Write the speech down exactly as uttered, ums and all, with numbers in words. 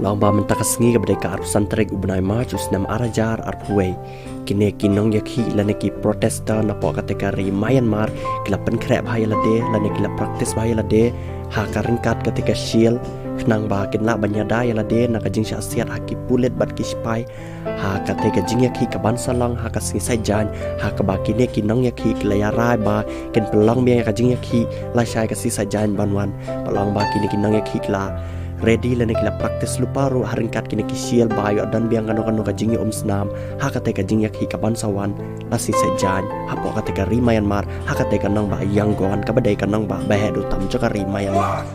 Long ba mynta ka sngi kaba dei ka arphew san tarik u bnai March u snem ar hajar arphew wei, kine ki nongïakhih lane ki protester napoh kata ka ri Myanmar ki la pynkhreh bha ïa lade lane ki la practice bha ïa lade ha ka ryngkat kata ka shield, khnang ba kin lah ban ïada ïa lade na ka jingshah siat ha ki pulit bad ki sipai ha kata ka jingïakhih kaban sa long ha ka sngi Saitjaiñ, ha kaba kine ki nongïakhih ki la ïarai ba kin pynlong biang ïa ka jingïakhih lashai ka sngi Saitjaiñ ban wan. Ba long ba kine ki nongïakhih ki la ready lane ki la practice lypa ruh ha ryngkat kine ki shield ba ïoh don biang kano kano ka jingïaumsnam ha kata ka jingïakhih kaban sa wan la sngi Saitjaiñ hapoh kata ka ri Myanmar, ha kata ka nongbah Yangon kaba dei ka nongbah ba heh duh tam jong ka ri Myanmar.